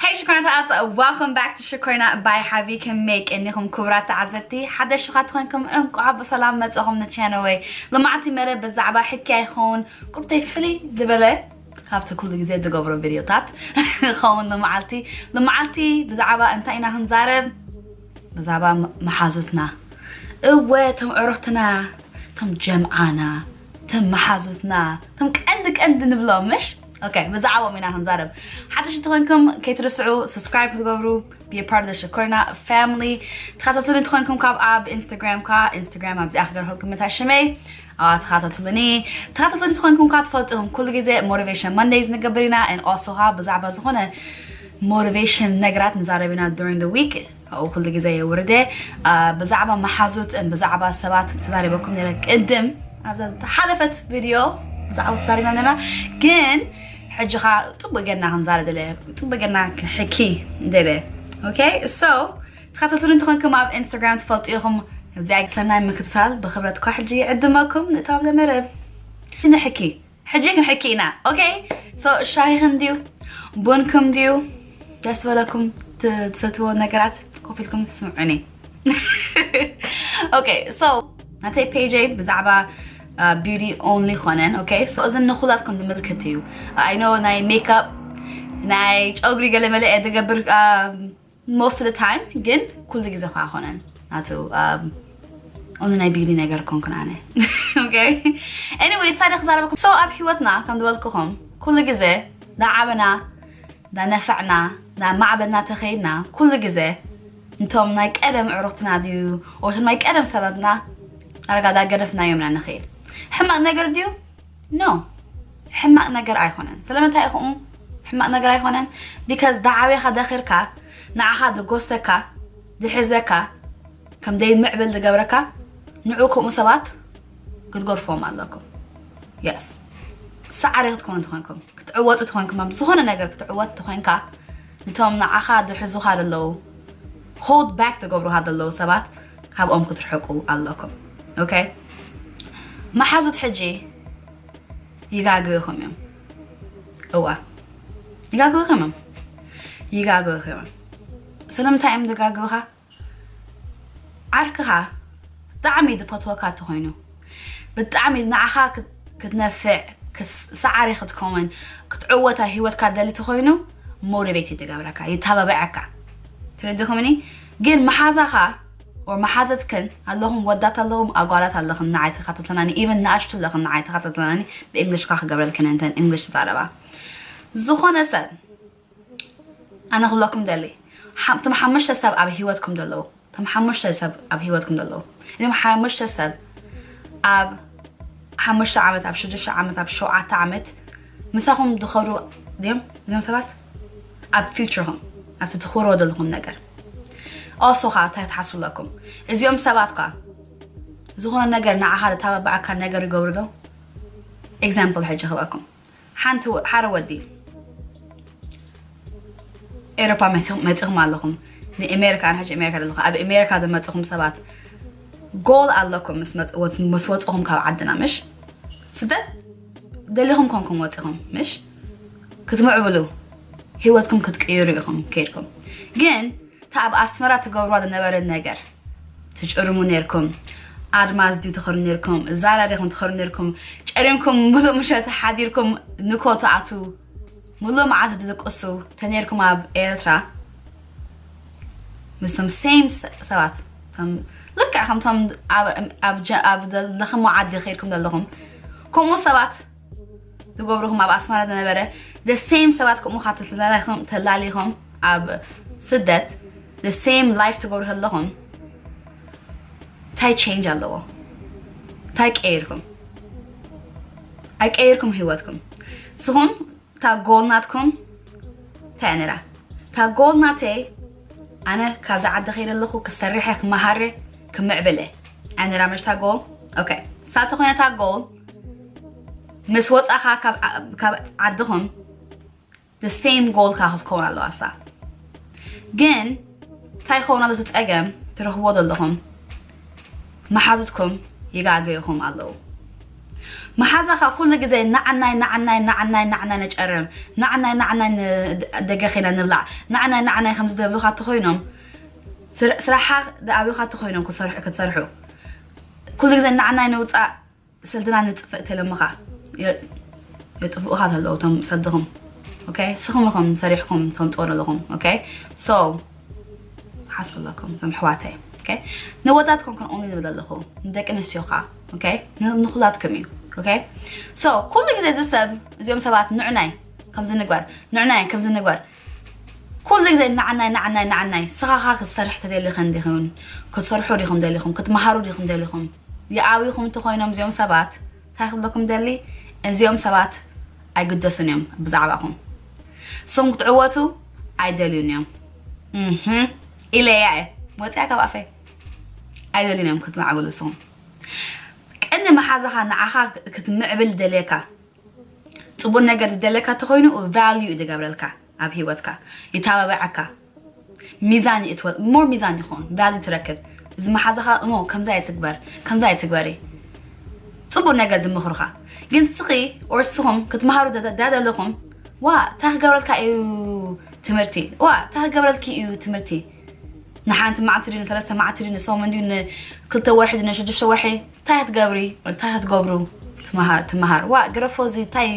Hey ሽኮርናታት፣ welcome back to ሽኮርና by ሓቢ። ከመይ ቀኒኹም ክቡራት ተዓዘብቲ? ሓደሽቲ ኻትኾንኩም እንቋዕ ብሰላም መጻኹም ንቻነለይ። ሎማዓንቲ መደብ ብዛዕባ ሕኪ ኣይኸውን፣ ቁርተይ ፍልይ ዝበለ ካብቲ ኩሉ ግዜ ዝገብሮ ቪድዮታት ኸውን። ሎማዓልቲ ሎማዓልቲ ብዛዕባ እንታይ ኢና ክንዛረብ? ብዛዕባ ም- መሓዙትና። እወ፣ እቶም ዕሩኽትና፣ እቶም ጀምዓና፣ እቶም መሓዙትና፣ እቶም ቀንዲ ቀንዲ ንብሎም ምሽ? ኦኬ፣ ብዛዕባኦም ኢና ክንዛረብ። ሓደሽቲ ተኾንኩም ከይትርስዑ subscribe ክትገብሩ፣ be a part of the ሽኮርና family። ተኸታተሉኒ ተኾንኩም ካብ ኣብ ኢንስታግራም ካ ኢንስታግራም ኣብዚኣ ክገርፈልኩም መታ ሽመይ። ኣዋ ተኸታተሉኒ። ተኸታተሉኒ ተኾንኩም ካ ትፈልጡ ኢኹም ኩሉ ግዜ motivation Mondays ንገብር ኢና፣ and also ካ ብዛዕባ ዝኾነ motivation ነገራት ንዛረብ ኢና during the week። ኣብኡ ኩሉ ግዜ የውርደ። ብዛዕባ መሓዙት ብዛዕባ ሰባት ተዛሪበኩም ነረ ቅድም ኣብዛ ሓለፈት ቪድዮ ብዛዕባ ተዛሪብና ነና። ግን ሕጂ ካ ጽቡቅ ገና ክንዛረብ ደለ ጽቡቅ ገና ክንሕኪ ደለ። Okay, so ተኸታተሉ እንተኾንኩም ኣብ ኢንስታግራም ትፈልጡ ኢኹም። እዚኣ ግሰናይ ምክትታል ብክብረት ኳ ሕጂ ይዕድመኩም። ንእታው ዘመረብ ንሕኪ ሕጂ ክንሕኪ ኢና። Okay, so ሻሂ ክንድዩ ቡን ክንድዩ ደስ በለኩም ትሰትዎ ነገራት ኮፍ ኢልኩም ስምዑኒ። Okay, so ናተይ ፔጀይ ብዛዕባ beauty only ኾነን። Okay, so እዚ ንኹላትኩም ዝምልክት እዩ። I know ናይ ሜካፕ ናይ ጨጉሪ ገለመለ እየ ዝገብር most of the time፣ ግን ኩሉ ግዜ ኳ ኾነን ናቱ ኦን ናይ beauty ነገር ኮንኩን ኣነ። Okay, anyway ሳደ ክዛረበኩም። So ኣብ ህይወትና ከም ዝበልኩኹም ኩሉ ግዜ ዳዓበና ዳነፈዕና ዳማዕበልና ተኸይድና ኩሉ ግዜ እንቶም ናይ ቀደም ዕሩኽትና ድዩ ወቶም ናይ ቀደም ሰባትና ዳርጋ ዳገደፍና እዮም ኢና ንኸይድ። ሕማቅ ነገር ድዩ? No፣ ሕማቅ ነገር ኣይኮነን። ስለምንታይ ይኸኡ ሕማቅ ነገር ኣይኮነን? Because ዳዓበኻ ደኺርካ ንዓኻ ድጎሰካ ድሕዘካ ከም ደይ ምዕብል ዝገብረካ ንዑ ከምኡ ሰባት ክትገርፎም ኣለኩም። Yes፣ ሰዓሪ ክትኮኑ ትኾንኩም ክትዕወጡ ትኾንኩም ኣብ ዝኾነ ነገር ክትዕወት ትኾንካ ንቶም ንዓኻ ድሕዙኻ ዘለዉ hold back ትገብሩኻ ዘለዉ ሰባት ካብኦም ክትርሕቁ ኣለኩም። Okay፣ መሓዙት ሕጂ ይጋግእኹም እዮም። እዋ ይጋግእኹም እዮም። ይጋግእኹም እዮም። ስለምንታይ እዮም ዝጋግእኻ? ዓርክኻ ብጣዕሚ ዝፈትወካ ተኾይኑ ብጣዕሚ ንዓኻ ክትነፍዕ ሰዓሪ ክትከውን ክትዕወታ ህይወትካ ደሊ ተኾይኑ ሞቲቬት ይትገብረካ ይተባብዐካ። ትረድኹምኒ? ግን መሓዛኻ or መሓዘትክን ኣለኹም ወዳት ኣለኹም ኣጓላት ኣለኽን ንዓይ ተኸታተላኒ even ንኣሽቱ ኣለኽን ንዓይ ተኸታተላኒ ብእንግሊሽ ካ ክገብረልክን እንተን እንግሊሽ ትዛረባ ዝኾነ ሰብ ኣነ ክብለኩም ደሊ እቶም ሓሙሽተ ሰብ ኣብ ህይወትኩም ዘለዉ እቶም ሓሙሽተ ሰብ ኣብ ህይወትኩም ዘለዉ እዞም ሓሙሽተ ሰብ ኣብ ሓሙሽተ ዓመት ኣብ ሽዱሽተ ዓመት ኣብ ሸውዓተ ዓመት ምሳኹም ዝኸዱ ድዮም እዞም ሰባት ኣብ ፊውቸርኹም ኣብቲ ትኽብርዎ ዘለኹም ነገር ኦሶ ኸዓ እንታይ ትሓስቡ ኣለኩም እዚኦም ሰባት ኳ ዝኾነ ነገር ንዓኻ ዘተባብዓካ ነገር ይገብሩ ዶ example ሕጂ ክበኩም ሓንቲ ሓደ ወዲ ኤሮፓ መፂኹም ኣለኹም ንኤሜሪካ ኣነ ሕጂ ኤሜሪካ ዘለኹ ኣብ ኤሜሪካ ዝመፅኹም ሰባት ጎል ኣለኩም ምስ ወፅኹም ካብ ዓድና ምሽ ስደት ደሊኹም ኮንኩም ወፂኹም ምሽ ክትምዕብሉ ህይወትኩም ክትቅይሩ ኢኹም ከይድኩም ግን እታ ኣብ ኣስመራ ትገብርዋ ዝነበረ ነገር ትጭርሙ ነርኩም ኣድማዝ ድዩ ትኸሩ ነርኩም ዛራ ዲኹም ትኸሩ ነርኩም ጨሪምኩም ሙሉእ ምሸት ሓዲርኩም ንኮ ትኣቱ ሙሉእ መዓልቲ ትድቅሱ ተነርኩም ኣብ ኤርትራ ምስቶም ሴም ሰባት ልክዕ ከምቶም ኣብ ዘለኹም ዓዲ ከይድኩም ዘለኹም ከምኡ ሰባት ዝገብርኹም ኣብ ኣስመራ ዝነበረ the same ሰባት ከምኡ ካ ተላሊኹም ኣብ ስደት the same life ትገብሩ ከለኹም እንታይ change ኣለዎ እንታይ ቀይርኩም ኣይቀይርኩም ህይወትኩም ስኹም እታ ጎል ናትኩም እንታይ ነራ እታ ጎል ናተይ ኣነ ካብዚ ዓዲ ከይደ ኣለኹ ክሰርሐ ክመሃረ ክምዕብለ ኣነራ መሽታ ጎል okay ሳተ ኮይነታ ጎል ምስ ወፃኻ ካብ ዓድኹም the same goal ካ ክትከውን ኣለዋ እሳ ግን እንታይ ይኸውን ኣሎ እቲ ፀገም ትረኽብዎ ዘለኹም መሓዙትኩም ይጋገዩኹም ኣለዉ መሓዛኻ ኩሉ ግዜ ንዓናይ ንዓናይ ንዓናይ ንዓናይ ነጨርም፣ ንዓናይ ንዓናይ ን- ደገ ኸይና ንብላዕ፣ ንዓናይ ንዓናይ ከም ዝደብሉኻ ተኾይኖም፣ ስር- ስራሓ ደኣብኻ ተኾይኖም ክትሰርሑ ክትሰርሑ፣ ኩሉ ግዜ ንዓናይ ንውፃእ፣ ሰልድና ንጥፍእ ተለምኻ የ- የጥፍኡኻ ተለዉ እቶም ሰልድኹም። ኦኬ፣ ስኹም ኢኹም ሰሪሕኩም ተምፅኦ ዘለኹም። ኦኬ፣ so ሓስብ ኣለኩም እዞም ኣሕዋተይ። ኦኬ፣ ንወዳትኩም ከን ኦንሊ ዝብል ኣለኹ፣ ንደቂ ኣንስትዮኻ። ኦኬ፣ ን- ንኹላትኩም እዩ። ኦኬ፣ so ኩሉ ግዜ እዚ ሰብ እዚኦም ሰባት ንዕናይ ከምዚ ንግበር፣ ንዕናይ ከምዚ ንግበር፣ ኩሉ ግዜ ንዓናይ ንዓናይ ንዓናይ። ስኻኻ ክትሰርሕ ተደሊ ከንዲኹን ክትሰርሑ ዲኹም ደሊኹም ክትመሃሩ ዲኹም ደሊኹም? ይኣብይኹም እንተኾይኖም እዚኦም ሰባት እንታይ ክብለኩም ደሊ? እዚኦም ሰባት ኣይግደሱን እዮም ብዛዕባኹም። ስኹም ክትዕወቱ ኣይደልዩን እዮም። እህ ኢለያ እየ ወፅያ ካብ ኣፈይ። ኣይደልዩን እዮም ክትማዕብሉ ስኹም። ቀንዲ መሓዛኻ ንዓኻ ክትምዕብል ደልየካ፣ ፅቡቅ ነገር ዝደለካ ተኮይኑ ቫልዩ እዩ ዝገብረልካ ኣብ ህይወትካ፣ ይተባብዐካ፣ ሚዛን ይእትወ ሞር ሚዛን ይኾን ቫልዩ ትረክብ። እዚ መሓዛኻ እሞ ከምዛ ይትግበር ከምዛ ይትግበሪ፣ ፅቡቅ ነገር ዝምኽሩኻ። ግን ስኺ ኦር ስኹም ክትመሃሩ ዳደለኹም፣ ዋ እንታይ ክገብረልካ እዩ ትምህርቲ፣ ዋ እንታይ ክገብረልኪ እዩ ትምህርቲ፣ ንሓንቲ መዓልቲ ድዩ ንሰለስተ መዓልቲ ድዩ ንሰሙን ድዩ ንክልተ ወርሒ ድዩ ንሽዱሽተ ወርሒ እንታይ ክትገብሪ እንታይ ክትገብሩ ትመሃር። ዋ ግረፎ እዚ እንታይ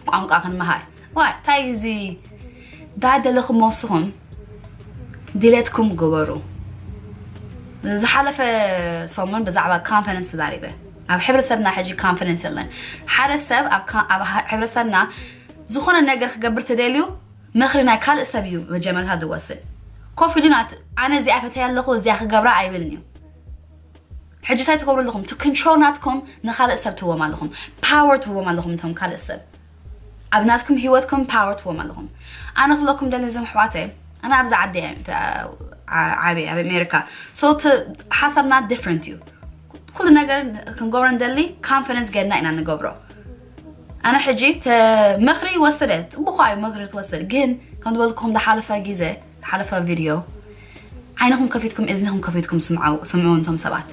ቋንቋ ክንመሃር፣ ዋ እንታይ እዚ ዳደለኹም ወስኹም ድሌትኩም ግበሩ። ዝሓለፈ ሰሙን ብዛዕባ ኮንፈረንስ ተዛሪበ። ኣብ ሕብረተሰብና ሕጂ ኮንፈረንስ የለን። ሓደ ሰብ ኣብ ሕብረተሰብና ዝኾነ ነገር ክገብር ተደልዩ ምኽሪ ናይ ካልእ ሰብ እዩ መጀመርታ ዝወስድ። ኮፍ ኢሉ ናት ኣነ እዚኣ ፈተያ ኣለኹ እዚኣ ክገብራ ኣይብልን እዩ። ሕጂ እንታይ ትገብሩ ኣለኹም? እቲ ኮንትሮል ናትኩም ንኻልእ ሰብ ትህቦም ኣለኹም። ፓወር ትህቦም ኣለኹም እቶም ካልእ ሰብ ኣብ ናትኩም ህይወትኩም ፓወር ትህቦም ኣለኹም። ኣነ ክብለኩም ደሊ እዞም ኣሕዋተይ፣ ኣነ ኣብዚ ዓዲ እየ ዓብየ ኣብ ኣሜሪካ። So እቲ ሓሳብና ዲፍረንት እዩ። ኩሉ ነገር ክንገብሮ ንደሊ ኮንፈረንስ ገይርና ኢና ንገብሮ። ኣነ ሕጂ ምኽሪ ይወስደ፣ ፅቡቕ እዩ ምኽሪ ትወስድ፣ ግን ከም ዝበልኩኹም ዝሓለፈ ግዜ ዝሓለፈ ቪድዮ ዓይንኹም ከፊትኩም እዝንኹም ከፊትኩም ስምዑ። እቶም ሰባት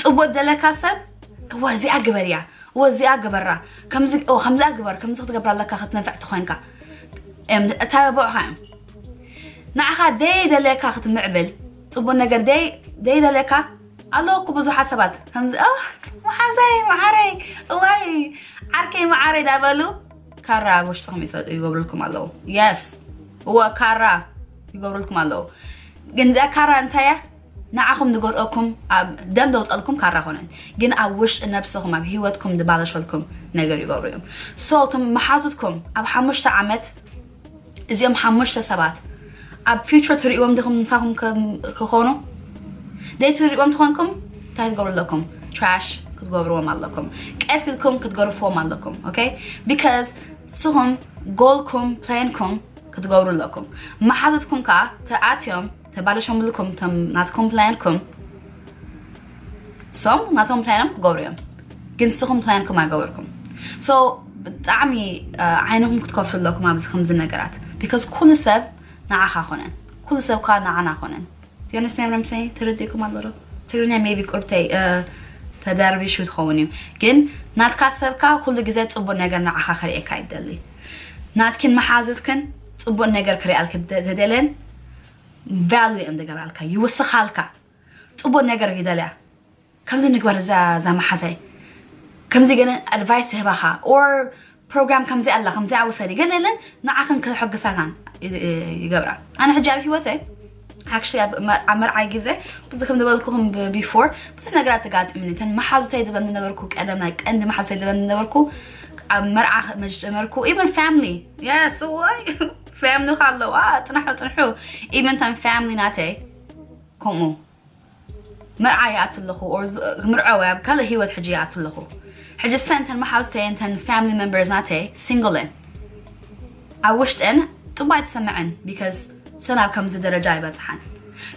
ፅቡቅ ደለካ ሰብ እወ እዚኣ ግበር እያ፣ እወ እዚኣ ግበራ፣ ከምዚ ግበር፣ ከምዚ ክትገብራ ኣለካ ክትነፍዕ ትኾንካ እታይ በቦዕኻ እዮም። ንዓኻ ደይ ደለካ ክትምዕብል፣ ፅቡቅ ነገር ደይ ደለካ ኣለኩ ብዙሓት ሰባት ከምዚ መሓዛይ መዓረይ እዋይ ዓርከይ መዓረይ ዳበሉ ካራ ኣብ ውሽጥኹም ይገብሩልኩም ኣለዉ። የስ እወ ካራ ይገብሩልኩም ኣለዉ። ግን እዚኣ ካራ እንታይ እያ? ንዓኹም ንጎድኦኩም ኣብ ደም ደውፀልኩም ካራ ኮነን፣ ግን ኣብ ውሽጢ ነብስኹም ኣብ ህይወትኩም ድባለሸልኩም ነገር ይገብሩ እዮም። ሶ እቶም መሓዙትኩም ኣብ ሓሙሽተ ዓመት እዚኦም ሓሙሽተ ሰባት ኣብ ፊውቸር ትርእዎም ዲኹም ምሳኹም ክኾኑ? ደይ ትርእዎም ትኾንኩም እንታይ ትገብሩ ኣለኩም? ትራሽ ክትገብርዎም ኣለኩም። ቀስ ኢልኩም ክትገርፍዎም ኣለኩም። ኦኬ፣ ቢካዝ ንስኹም ጎልኩም ፕላንኩም ክትገብሩ ኣለኩም። መሓዙትኩም ከዓ ተኣትዮም ተባለሾምልኩም ቶም ናትኩም ፕላንኩም። ሶም ናቶም ፕላኖም ክገብሩ እዮም፣ ግን ንስኹም ፕላንኩም ኣይገበርኩም። ሶ ብጣዕሚ ዓይንኹም ክትከፍቱ ኣለኩም ኣብዚ ከምዚ ነገራት፣ ቢካዝ ኩሉ ሰብ ንዓኻ ኮነን፣ ኩሉ ሰብ ከዓ ንዓና ኮነን። ዮነስናይ ምረምሰይ ተረዲእኩም ኣሎ ዶ? ትግርኛ ሜቢ ቁርብተይ ተዳርቢሹ ትኸውን እዩ፣ ግን ናትካ ሰብካ ኩሉ ግዜ ፅቡቅ ነገር ንዓኻ ክርእየካ ይደሊ። ናትክን መሓዙትክን ፅቡቅ ነገር ክሪኣልክ ተደለን ቫሉ እዮም ዝገብራልካ፣ ይውስኻልካ። ፅቡቅ ነገር ይደልያ። ከምዚ ንግበር እዛ እዛ መሓዛይ ከምዚ ገለ ኣድቫይስ ህባኻ ኦር ፕሮግራም ከምዚ ኣላ ከምዚ ኣውሰዲ ገለ የለን ንዓኽን ክሕግሳካን ይገብራ። ኣነ ሕጂ ኣብ ህይወተይ ኣክሽ ኣብ መርዓይ ግዜ ብዙ ከም ዝበልኩኹም ቢፎር ብዙሕ ነገራት ተጋጢምኒ። እተን መሓዙተይ ዝበኒ ነበርኩ ቀደም ናይ ቀንዲ መሓዙተይ ዝበኒ ነበርኩ ኣብ መርዓ መጀመርኩ ኢቨን ፋሚሊ የስ ወይ ፋሚሊ ካለዋ ፅናሑ ፅንሑ ኢቨን ተን ፋሚሊ ናተይ ከምኡ መርዓ ይኣቱ ኣለኹ ምርዖ ወይ ኣብ ካልእ ህይወት ሕጂ ይኣቱ ኣለኹ። ሕጂ ሰንተን መሓውስተይ እንተን ፋሚሊ ሜምበርስ ናተይ ሲንግል እን ኣብ ውሽጠን ፅቡቅ ኣይተሰምዐን ቢካዝ ሰን ኣብ ከምዚ ደረጃ ኣይበፅሓን።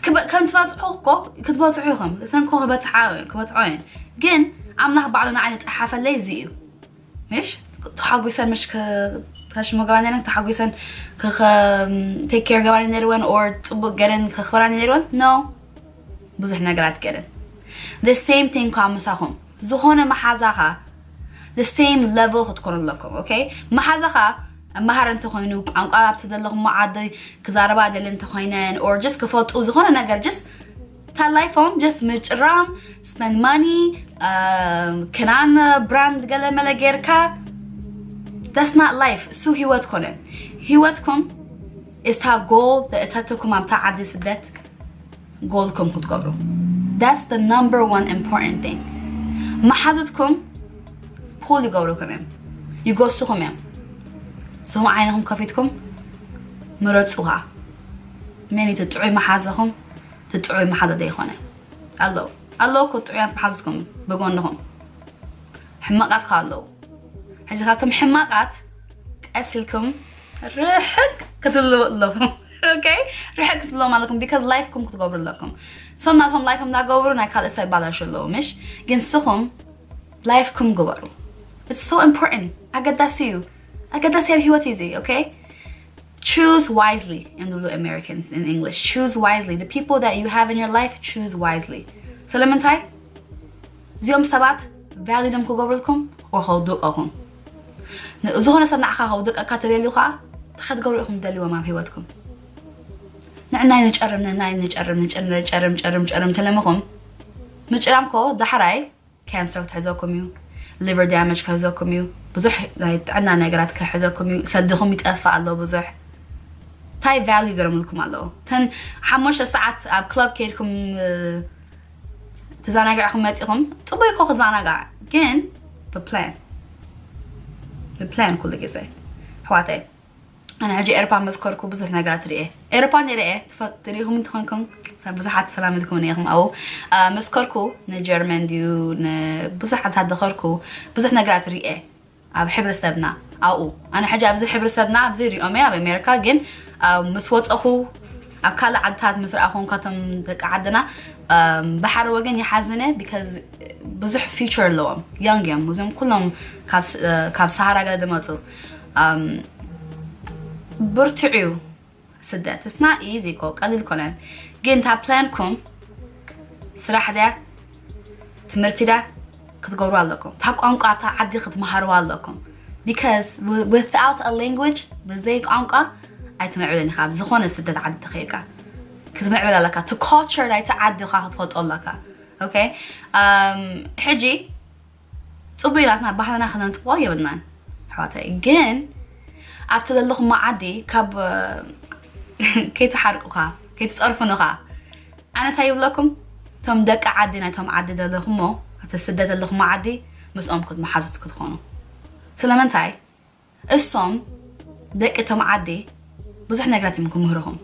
ከም ትበፅሑ እኮ ክትበፅሑ ኢኹም ሰን ኮ ክበፅሓ ክበፅሖ እየን ግን ኣምላኽ ባዕሉ ንዓይ ዝፀሓፈለይ እዚ እዩ። ምሽ ተሓጒሰን ምሽ ከሽሙ ገባን ነረን ተሓጒሰን ቴክ ኬር ገባን ነርወን ኦር ፅቡቅ ገረን ከኽበራን ነርወን ኖ ብዙሕ ነገራት ገረን the same thing ኳ ምሳኹም ዝኾነ መሓዛኻ the same level ክትኮኑ ኣለኩም። Okay? መሓዛኻ መሃር እንተኮይኑ፣ ቋንቋ ኣብቲ ዘለኹም ዓዲ ክዛረባ ደሊ እንተኮይነን፣ or just ክፈልጡ ዝኾነ ነገር፣ just እታ ላይፎም just ምጭራም፣ spend money፣ ክናን ብራንድ ገለ መለ ጌርካ፣ that's not life። እሱ ህይወት ኮነን። ህይወትኩም እስታ ጎል እተትኩም ኣብታ ዓዲ ስደት ጎልኩም ክትገብሩ። That's the number one important thing። መሓዙትኩም ፑል ይገብሩኩም እዮም፣ ይጎስኹም እዮም። ስኹም ዓይንኹም ከፊትኩም ምረፁኻ። መን እዩ እቲ ጥዑይ መሓዘኹም፣ እቲ ጥዑይ መሓዘ ዘይኮነ? ኣለዉ፣ ኣለዉ እኮ ጥዑያት መሓዙትኩም ብጎንኹም። ሕማቃት ከ ኣለዉ። ሕጂ ካብቶም ሕማቃት ቀስ ኢልኩም ርሕቅ ክትብሉ ኣለኹም። Okay? ርሕቅ ክትብሎም ኣለኩም፣ because ላይፍኩም ክትገብሩ ኣለኩም። ሶም ናቶም ላይፎም እናገበሩ ናይ ካልእ ሰብ ይባላሹ ኣለዉ፣ ምሽ? ግን ስኹም ላይፍኩም ግበሩ። It's so important. ኣገዳሲ እዩ። ኣገዳሲ ኣብ ህይወት እዩ እዚ። Okay? Choose wisely, እዮም ዝብሉ Americans in English. Choose wisely. The people that you have in your life, choose wisely. ስለምንታይ? እዚኦም ሰባት ቫሊድም ክገብሩልኩም ወይ ከውድቀኹም። ን-፣ ዝኾነ ሰብ ንዓኻ ከውድቀካ ተደልዩ ከዓ፣ እንታይ ክትገብሩ ኢኹም ትደልይዎም ኣብ ህይወትኩም? ንዕናይ ንጨርም፣ ንዕናይ ንጨርም፣ ንጨርም፣ ጨርም፣ ጨርም፣ ጨርም ተለምኹም፣ ምጭራምኮ ዳሕራይ ካንሰር ክትሕዘኩም እዩ፣ ሊቨር ዳመጅ ክሕዘኩም እዩ፣ ብዙሕ ናይ ጥዕና ነገራት ክሕዘኩም እዩ፣ ሰድኹም ይጠፍእ ኣሎ ብዙሕ። እንታይ ቫልዩ ገረምልኩም ኣለዉ? እተን ሓሙሽተ ሰዓት ኣብ ክለብ ከይድኩም፣ እ፣ ተዘናጊዕኩም መጺኹም፣ ጽቡቅ እኮ ክዘናጋዕ፣ ግን ብፕላን፣ ብፕላን ኩሉ ግዜ። ኣሕዋተይ፣ ኣነ ሕጂ ኤሮፓ መስከርኩ፣ ብዙሕ ነገራት ርእየ። ኤሮፓ ነይረ እየ፣ ትፈ-፣ ትሪኢኹም እንተኾንኩም፣ ብዙሓት ሰላም ኢልኩም እኒኢኹም ኣብኡ። እ፣ መስከርኩ፣ ንጀርመን ድዩ፣ ንብዙሓት ሃገራት ዝኸድኩ፣ ብዙሕ ነገራት ርእየ። ኣብ ሕብረተሰብና ኣብኡ፣ ኣነ ሕጂ ኣብዚ ሕብረተሰብና ኣብዚ ሪኦመ ኣብ ኣሜሪካ፣ ግን ኣብ ምስ ወፀኹ ኣብ ካልእ ዓድታት ምስ ረኣኹም ካቶም ደቂ ዓድና፣ እም፣ ብሓደ ወገን ይሓዝነ፣ because ብዙሕ ፊቸር ኣለዎም፣ ዮንግ እዮም እዞም ኩሎም ካብ ስ-፣ ካብ ሰሃራ ገለ ዝመፁ። እም፣ ብርትዕ እዩ ስደት። It's not easy እኮ፣ ቀሊል ኮነን። ግን እታ ፕላንኩም ስራሕ ድያ ትምህርቲ ድያ ክትገብሩ ኣለኩም። እታ ቋንቋ እታ ዓዲ ክትመሃርዋ ኣለኩም። Because wi-, without a language፣ ብዘይ ቋንቋ ኣይትምዕብልን ኢኻ። ኣብ ዝኾነ ስደት ዓዲ ተኸይድካ ክትምዕብል ኣለካ። እቲ ካልቸር ናይቲ ዓዲ ኢኻ ክትፈልጦ ኣለካ። ኦኬ? እም፣ ሕጂ ጽቡቅ ናትና ባህልና ክነንጥፎ የብልናን ኣሕዋተይ። ግን ኣብቲ ዘለኹሞ ዓዲ ካብ ከይትሓርቁኻ፣ ከይትጸርፉኑኻ፣ ኣነ እንታይ ይብለኩም? እቶም ደቂ ዓዲ ናይቶም ዓዲ ዘለኹሞ፣ ኣብቲ ስደት ዘለኹሞ ዓዲ ምስኦም ክትመሓዙት ክትኾኑ። ስለምንታይ? እሶም ደቂ እቶም ዓዲ ብዙሕ ነገራት እዮም ክምህሩኹም።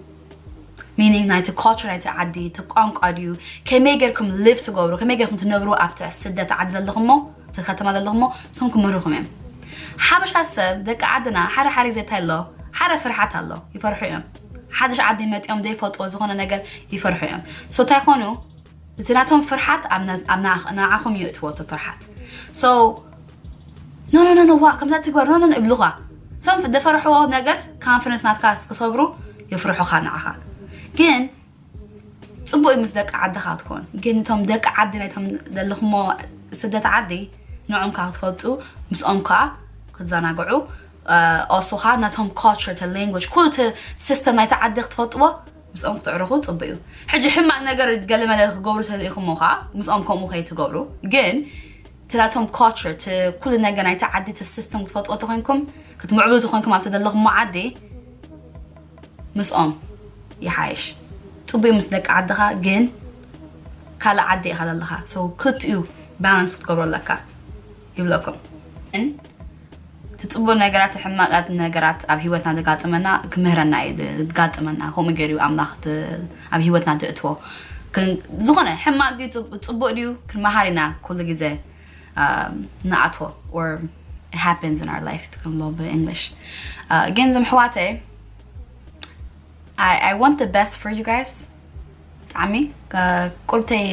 ሚኒንግ ናይቲ ካልቸር ናይቲ ዓዲ፣ እቲ ቋንቋ ድዩ፣ ከመይ ጌርኩም ሊቭ ትገብሩ፣ ከመይ ጌርኩም ትነብሩ ኣብቲ ስደት ዓዲ ዘለኹሞ፣ እቲ ከተማ ዘለኹሞ፣ እሶም ክምህሩኹም እዮም። ሓበሻ ሰብ፣ ደቂ ዓድና፣ ሓደ ሓደ ግዜ እንታይ ኣሎ፣ ሓደ ፍርሓት ኣሎ፣ ይፈርሑ እዮም። ሓድሽ ዓዲ መፂኦም ዘይፈልጥዎ ዝኾነ ነገር ይፈርሑ እዮም። ሶ እንታይ ኮኑ፣ እቲ ናቶም ፍርሓት ኣብ ነ-፣ ኣብ ና-፣ ንዓኹም የእትዎ እቲ ፍርሓት። ሶ፣ ኖ፣ ኖ፣ ኖ፣ ኖ፣ ዋ፣ ከምዛ ትግበር፣ ኖ፣ ኖ፣ ኖ፣ ይብሉኻ። እሶም ዝፈርሕዎ ነገር፣ ካንፊደንስ ናትካ ክሰብሩ የፍርሑኻ ንዓኻ። ግን፣ ጽቡቅ እዩ ምስ ደቂ ዓድኻ ትኾን። ግን እቶም ደቂ ዓዲ ናይቶም ዘለኹሞ ስደት ዓዲ፣ ንዖም ከዓ ክትፈልጡ፣ ምስኦም ከዓ ክትዘናግዑ፣ እ፣ ኦሶኻ ናቶም ካልቸር፣ እቲ ላንጉጅ፣ ኩሉ እቲ ሲስተም ናይቲ ዓዲ ክትፈልጥዎ፣ ምስኦም ክትዕርኹ ጽቡቅ እዩ። ሕጂ ሕማቅ ነገር ገለ መለ ክገብሩ ተልኢኹሞ ኸዓ፣ ምስኦም ከምኡ ከይትገብሩ። ግን እቲ ናቶም ካልቸር፣ እቲ ኩሉ ነገር ናይቲ ዓዲ፣ እቲ ሲስተም ክትፈልጥዎ ተኾይንኩም፣ ክትምዕብሉ ተኾይንኩም ኣብቲ ዘለኹሞ ዓዲ፣ ምስኦም ይሓይሽ። ጽቡቅ ምስ ደቂ ዓድኻ፣ ግን ካልእ ዓዲ ኢኻ ዘለኻ። ሶ ክልቲኡ ባላንስ ክትገብሮ ኣለካ ይብለኩም። እን እቲ ጽቡቅ ነገራት፣ ሕማቃት ነገራት ኣብ ህይወትና ዘጋጥመና ክምህረና እዩ ዝ-፣ ዝጋጥመና። ከምኡ ገይሩ እዩ ኣምላኽ ት-፣ ኣብ ህይወትና ዘእትዎ። ክን-፣ ዝኾነ ሕማቅ ድዩ ጽቡ-፣ ጽቡቅ ድዩ ክንመሃር ኢና ኩሉ ግዜ፣ ኣም፣ ንኣትዎ or it happens in our life ትብሎ ብእንግሊሽ። እ፣ ግን ዝም ኣሕዋተይ፣ I, I want the best for you guys። ብጣዕሚ፣ እ፣ ቁርብተይ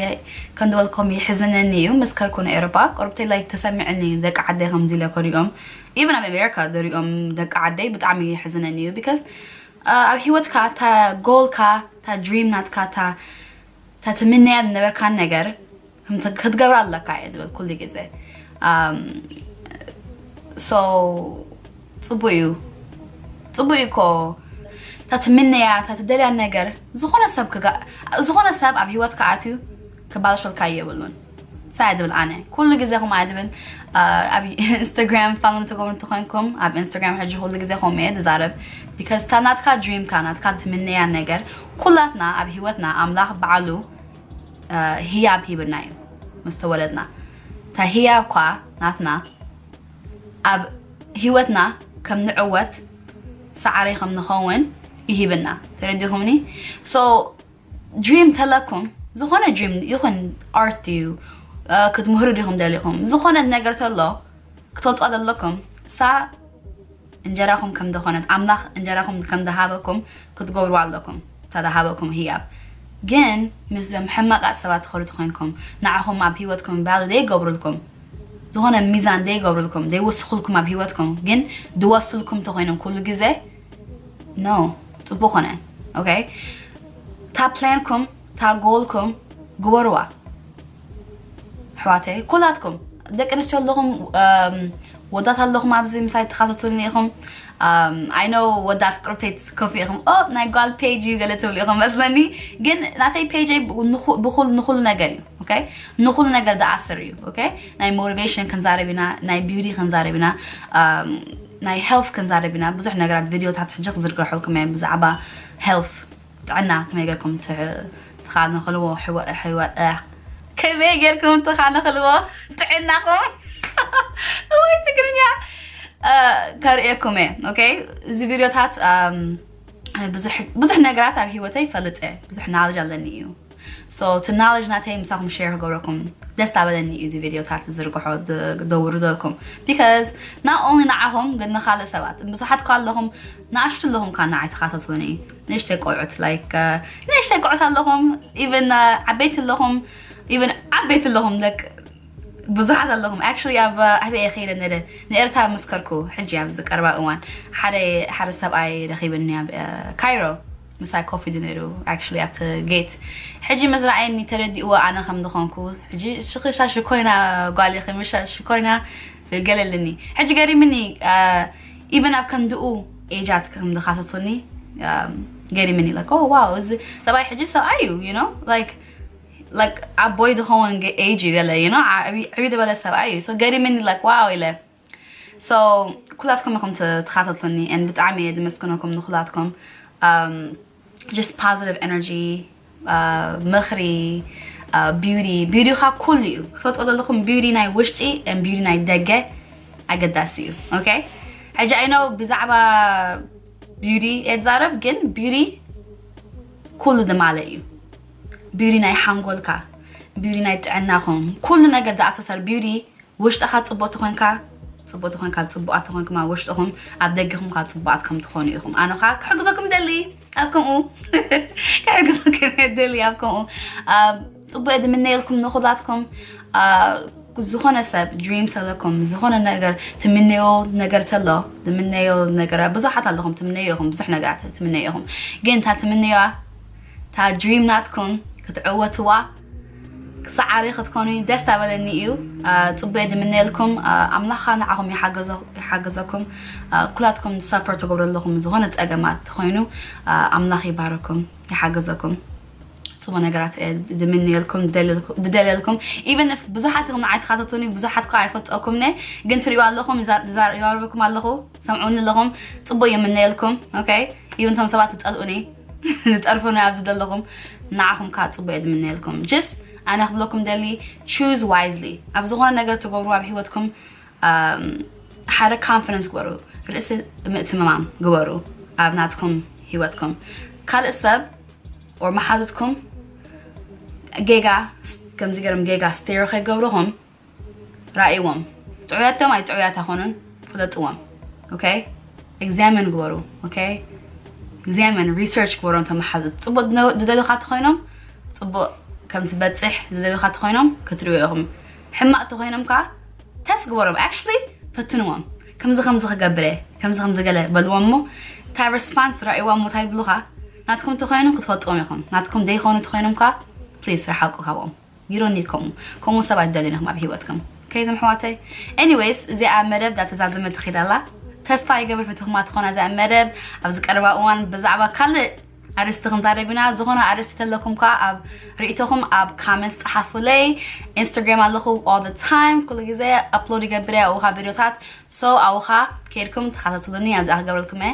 ከም ዝበልኩም ይሕዝነኒ እዩ። ምስ ከድኩ ንኤውሮጳ ቁርብተይ ላይክ ተሰሚዕኒ፣ ደቂ ዓደይ ከምዚ ኢለ ከሪኦም፣ ኢቨን ኣብ ኣሜሪካ ዝሪኦም ደቂ ዓደይ ብጣዕሚ ይሕዝነኒ እዩ። ቢካዝ፣ እ፣ ኣብ ህይወትካ እታ ጎልካ፣ እታ ድሪም ናትካ፣ እታ፣ እታ ትምነያ ዝነበርካን ነገር ከም ት-፣ ክትገብራ ኣለካ እየ ዝብል ኩሉ ግዜ። ኣም፣ So ጽቡቅ እዩ። ጽቡቅ እዩ እኮ። ታትምነያ ታትደልያ ነገር ዝኾነ ሰብ ክጋ ዝኾነ ሰብ ኣብ ህይወት ከኣትዩ ክባልሸልካ የብሉን። ሳይ ድብል ኣነ ኩሉ ግዜ ኹም ኣድብል ኣብ ኢንስታግራም ፋሎ ተገብሩ እንተኾንኩም ኣብ ኢንስታግራም ሕጂ ኩሉ ግዜ ኹም እየ ዝዛረብ። ቢካዝ እታ ናትካ ድሪም ካ ናትካ ትምነያ ነገር ኩላትና ኣብ ህይወትና ኣምላኽ ባዕሉ ህያብ ሂብና እዩ። ምስ ተወለድና እታ ህያብ ኳ ናትና ኣብ ህይወትና ከም ንዕወት ሰዓሪ ከም ንኸውን ይሂብና። ተረዲኹምኒ? So ድሪም ተለኩም ዝኾነ ድሪም ይኹን ኣርት እዩ ክትምህሩ ዲኹም ደሊኹም ዝኾነ ነገር ተሎ ክትፈልጦ ዘለኩም እሳ እንጀራኹም ከም ደኾነት ኣምላኽ እንጀራኹም ከም ደሃበኩም ክትገብሩ ኣለኩም። ተደሃበኩም ህያብ ግን ምስዞም ሕማቃት ሰባት ትኸዱ ተኮይንኩም ንዓኹም ኣብ ህይወትኩም ባሉ ዘይገብሩልኩም ዝኾነ ሚዛን ዘይገብሩልኩም ዘይወስኹልኩም ኣብ ህይወትኩም ግን ድወስልኩም ተኮይኖም ኩሉ ግዜ ኖ ጽቡቅ ኾነ። ኦኬ እታ ፕላንኩም እታ ጎልኩም ግበርዋ ኣሕዋተይ ኩላትኩም ደቂ ኣንስትዮ ኣለኹም ወዳት ኣለኹም ኣብዚ ምሳይ ተኻተቱኒ ኢኹም ኣይኖ ወዳት ቅርብተይ ትስከፉ ኢኹም ኦ ናይ ጓል ፔጅ እዩ ገለ ትብሉ ኢኹም መስለኒ ግን ናተይ ፔጅ ብኩል ንኩሉ ነገር እዩ ንኩሉ ነገር ዝኣስር እዩ ናይ ሞቲቬሽን ክንዛረብ ኢና ናይ ቢዩቲ ክንዛረብ ኢና ናይ ሄልት ክንዛረብ ኢና ብዙሕ ነገራት ቪድዮታት ሕጂ ክዝርግሐልኩም እየ ብዛዕባ ሄልት ጥዕና ከመይ ገርኩም ትኻነኽልዎ ሕወ ከመይ ገርኩም ትኻነኽልዎ ጥዕናኹም ወይ ትግርኛ ከርእየኩም እየ ኦኬ እዚ ቪድዮታት ብዙሕ ነገራት ኣብ ህይወተይ ፈልጥ እየ ብዙሕ ናለጅ ኣለኒ እዩ so እቲ ናለጅ ናተይ ምሳኹም ሸር ክገብረኩም ደስ ኣበለኒ እዚ ቪድዮታት ዝርግሖ ደውሩ ዘለኩም because not only ንዓኹም ግን ንካልእ ሰባት ብዙሓት ኳ ኣለኹም ንኣሽቱ ኣለኹም ካ ንዓይ ተኻታተሉኒ ንእሽተይ ቆልዑት like ንእሽተይ ቆልዑት ኣለኹም even ዓበይቲ ኣለኹም even ዓበይቲ ኣለኹም ደቅ ብዙሓት ኣለኹም actually ኣብ ኣበይ እየ ከይደ ነደ ንኤርትራ ምስ ከድኩ ሕጂ ኣብዚ ቀረባ እዋን ሓደ ሓደ ሰብኣይ ረኺበኒ ኣብ ካይሮ ምሳይ ኮፍ ኢሉ ነይሩ actually ኣብቲ ጌት ሕጂ ምስ ረኣየኒ ተረዲእዎ ኣነ ከም ዝኾንኩ ሕጂ ሽኺሻ ሽኮይና ጓል ኢኺ ምሻ ሽኮይና ገለልኒ ሕጂ ገሪምኒ even ኣብ ከምድኡ ኤጃት ከም ዝኻተቱኒ ገሪምኒ like oh wow እዚ ሰብኣይ ሕጂ ሰብኣይ እዩ you know like like ኣቦይ ዝኸውን age እዩ ገለ you know ዕብይ ዝበለ ሰብኣይ እዩ so ገሪምኒ like wow ኢለ so ኩላትኩም ኢኹም ትኻተቱኒ and ብጣዕሚ እየ ዝመስግነኩም ንኩላትኩም just positive energy ምኽሪ ቢዩቲ ቢዩቲ ካ ኩሉ እዩ ክትፈልጦ ዘለኹም ቢዩቲ ናይ ውሽጢ ቢዩቲ ናይ ደገ ኣገዳሲ እዩ okay ሕጂ ኣይኖ ብዛዕባ ቢዩቲ እየ ዝዛረብ ግን ቢዩቲ ኩሉ ዝማለ እዩ ቢዩቲ ናይ ሓንጎልካ ቢዩቲ ናይ ጥዕናኹም ኩሉ ነገር ዝኣሳሰር ቢዩቲ ውሽጥኻ ፅቡቅ ተኾንካ ፅቡቅ ተኾንካ ፅቡቃት ተኾንኩም ኣብ ውሽጥኹም ኣብ ደጊኹም ካብ ፅቡቃት ከም ትኾኑ ኢኹም ኣነ ኸዓ ክሕግዘኩም ደሊ ኣብ ከምኡ ክሕግዘኩም ደሊ ኣብ ከምኡ ፅቡቅ ድምነየልኩም ንኹላትኩም ዝኾነ ሰብ ድሪም ዘለኩም ዝኾነ ነገር ትምነዮ ነገር ተሎ ትምነዮ ነገር ብዙሓት ኣለኹም ትምነዮ ኢኹም ብዙሕ ነገራት ትምነዮ ኢኹም ግን እታ ትምነዮዋ እታ ድሪም ናትኩም ክትዕወትዋ ሰዓሪ ክትኮኑ ደስ ኣበለኒ እዩ። ጽቡቅ ድምነየልኩም። ኣምላኻ ንዓኹም ይሓገዘ- ይሓገዘኩም። ኩላትኩም ሰፈር ትገብሩ ኣለኹም ዝኾነ ጸገማት ተኾይኑ ኣምላኽ ይባረኩም፣ ይሓገዘኩም። ጽቡቅ ነገራት እየ ድምንየልኩም፣ ድደልየልኩ- ድደልየልኩም። Even if ብዙሓት ኢኹም ንዓይ ትኻተቱኒ፣ ብዙሓት እኳ ኣይፈልጠኩም ነ፣ ግን ትሪኡ ኣለኹም፣ ይዛ- ይዛረበኩም ኣለኹ፣ ሰምዑኒ ኣለኹም። ጽቡቅ ይምነየልኩም። ኦኬ፣ even እቶም ሰባት ትጸልኡኒ ዝጠርፉኒ ኣብዚ ዘለኹም ንዓኹም ከዓ ጽቡቅ እየ ዝምነየልኩም። Just ኣነ ክብለኩም ደሊ choose wisely ኣብ ዝኾነ ነገር ትገብሩ ኣብ ህይወትኩም ሓደ confidence ግበሩ፣ ርእሲ ምእትምማም ግበሩ ኣብ ናትኩም ህይወትኩም። ካልእ ሰብ or መሓዙትኩም ጌጋ ከምዚ ገይሮም ጌጋ ስቴር ከይገብሩኹም ራእይዎም። ጥዑያት ዶም ኣይጥዑያት ኣይኮኑን ፍለጥዎም። ኦኬ፣ examine ግበሩ። ኦኬ፣ examine research ግበሩ። ተመሓዙት ጽቡቅ ዝደልዩካ ተኾይኖም ጽቡቅ ከም ትበጽሕ ዝደልዩካ ተኾይኖም ክትሪኡ ኢኹም። ሕማቅ ተኾይኖም ከዓ ተስት ግበሮም። Actually ፈትንዎም። ከምዚ ከምዚ ክገብር እየ ከምዚ ከምዚ ገለ በልዎም እሞ እታ response ራእይዋ እሞ እንታይ ይብሉኻ። ናትኩም ተኾይኖም ክትፈልጥዎም ኢኹም። ናትኩም ዘይኮኑ ተኾይኖም ከዓ please ረሓቁ ካብኦም። You don't need ከምኡ ከምኡ ሰባት ደልዩን ኢኹም ኣብ ህይወትኩም። ኦኬ፣ ዞም ኣሕዋተይ። Anyways፣ እዚኣ መደብ ዳተዛዘመት ትኺድ ኣላ። ተስፋ ይገብር ፍትኹማ ትኾና እዚኣ መደብ። ኣብዚ ቀረባ እዋን ብዛዕባ ካልእ ኣርእስቲ ክንዛረብ ኢና። ዝኾነ ኣርእስቲ ተለኩም ከኣ ኣብ ርእይቶኹም ኣብ comments ጸሓፉለይ። ኢንስታግራም ኣለኹ all the time፣ ኩሉ ግዜ ኣፕሎድ ይገብር እየ ኣብኡ ቪድዮታት። So ኣብኡ ከይድኩም ተኸታተሉኒ፣ ኣብዚኣ ክገብረልኩም እየ።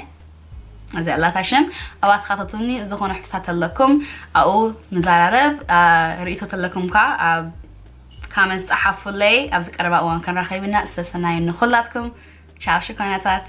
እዚኣ ኣላታ ሽም። ኣብኣ ተኸታተሉኒ፣ ዝኾነ ሕቶታት ተለኩም ኣብኡ ንዘራረብ። አ፣ ርእይቶ ተለኩም ከኣ ኣብ comments ጸሓፉለይ። ኣብዚ ቀረባ እዋን ክንራኸብ ኢና። ሰሰናዩ ንኹላትኩም። ቻው ሽኮናታት።